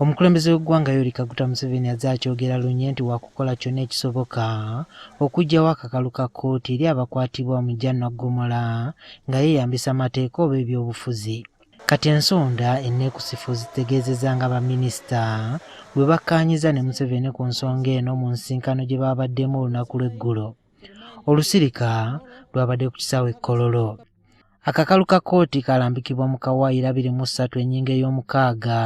Omukulembeze w'eggwanga Yoweri Kaguta Museveni azze akyogera lunye nti waakukola kyonna ekisoboka okuggyawo akakalu ka kkooti eri abakwatibwa mu gya-nnaggomola nga yeeyambisa amateeka oba ebyobufuzi. Kati ensonda enneekusifu zitegeezezza nga baminisita bwe bakkaanyizza ne Museveni ku nsonga eno mu nsisinkano gye baabaddemu olunaku lw'eggulo. Olusirika lwabadde ku kisaawe e Kololo. Akakalu ka kkooti kalambikibwa mu kawaayiro 23 ennyingo ey'omukaaga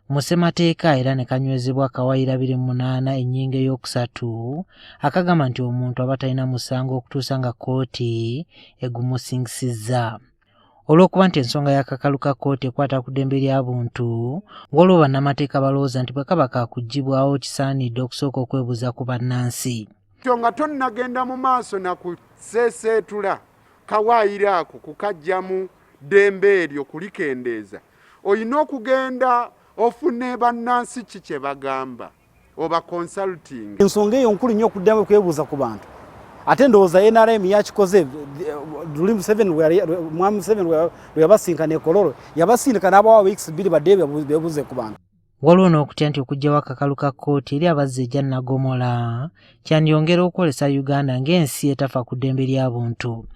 mu ssemateeka era ne kanywezebwa akawaayiro 28 ennyingo ey'okusatu akagamba nti omuntu aba talina musango okutuusa nga kkooti egumusingisizza. Olw'okuba nti ensonga y'akakalu ka kkooti ekwata ku ddembe lya buntu, waliwo bannamateeka abalowooza nti bwe kaba kaakuggyibwawo kisaanidde okusooka okwebuuza ku bannansi. Kyo nga tonnagenda mu maaso na kuseeseetula kawaayiro ako kukaggyamu ddembe eryo kulikendeeza, olina okugenda ofune bannansi ki kye bagamba oba consulting. Ensonga eyo nkulu nnyo okuddamu okwebuuza ku bantu, ate ndowooza NRM yakikoze luli Museveni, Mwami Museveni lwe yabasinkana e Kololo, yabasindika n'abawa weeks 2 baddeyo beebuuze ku bantu. Waliwo n'okutya nti okuggyawo akakalu ka kkooti eri abazza egya nnagomola kyandyongera okwolesa Uganda ng'ensi etafa ku ddembe lya buntu.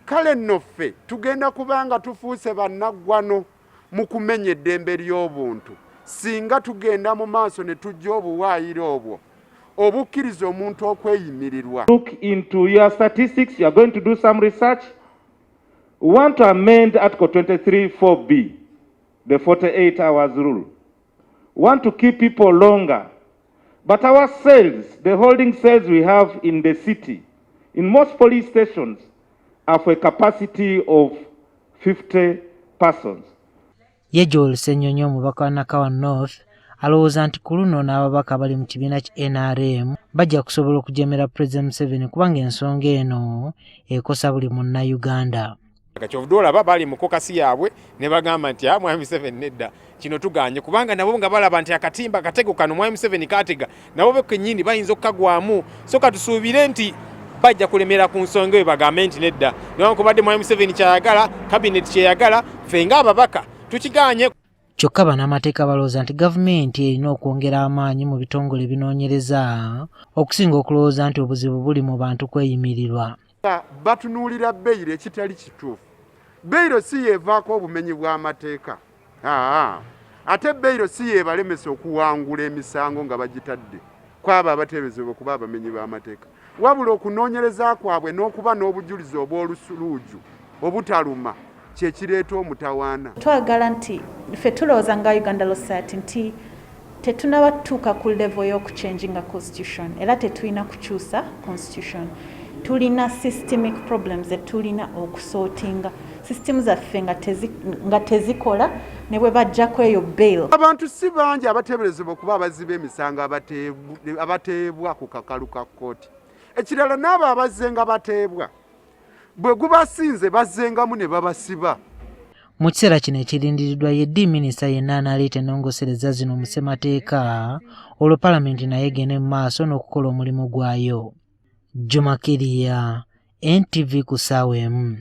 Kale nno ffe tugenda kuba nga tufuuse bannaggwano mu kumenya eddembe ly'obuntu singa tugenda mu maaso ne tuggya obuwaayiro obwo obukkiriza omuntu okweyimirirwa. Look into your statistics, you are going to do some research. We want to amend Article 23 4B, the 48 hours rule. We want to keep people longer. But our cells, the holding cells we have in the city, in most police stations, are for a capacity of 50 persons. Ye Joel Ssenyonyi, omubaka wa Nakawa North, alowooza nti ku luno n'ababaka abali mu kibiina ki NRM bajja kusobola okujemera Pulezidenti Museveni kubanga ensonga eno ekosa buli munnayuganda. Kyovudde olaba bali mu caucus yaabwe ne bagamba nti, "Ah, Mwami Museveni, nedda, kino tuganye," kubanga nabo nga balaba nti akatimba akatego kano Mwami Museveni katega nabo be kennyini bayinza okukagwamu. So katusuubire nti bajja kulemera ku nsonga eyo, bagambe nti nedda, newankubadde Mwami Museveni kyayagala, kabineti kyeyagala, ffe ng'ababaka tukiganye. Kyokka bannamateeka balowooza nti gavumenti erina okwongera amaanyi mu bitongole ebinoonyereza okusinga okulowooza nti obuzibu buli mu bantu kweyimirirwa. Batunuulira beyiro ekitali kituufu. Beyiro si yeevaako obumenyi bw'amateeka, ate beyiro si yeebalemesa okuwangula emisango nga bagitadde kwabo abateeberezebwa okuba abamenyi b'amateeka, wabula okunoonyereza kwabwe n'okuba n'obujulizi obw'olusuluuju obutaluma kyekireeta omutawaana. Twagala nti ffe tulowooza nga Uganda Law Society nti tetunaba tutuuka ku level y'okuchanginga constitution, era tetulina kukyusa constitution. Tulina systemic problems zetulina okusortinga, system zaffe nga tezikola ne bwe bajjako eyo bail. Abantu si bangi abateeberezebwa okuba abazzi b'emisango abateebwa ku kakalu ka kkooti. Ekirala, n'abo abazze nga bateebwa, bwe gubasinze bazzengamu ne babasiba. Mu kiseera kino ekirindiriddwa ye ddi minisita yenna anaaleeta ennongosereza zino mu ssemateeka, olwo palamenti naye egende mu maaso n'okukola omulimu gwayo. Juma Kiriya, NTV, ku ssaawa 1.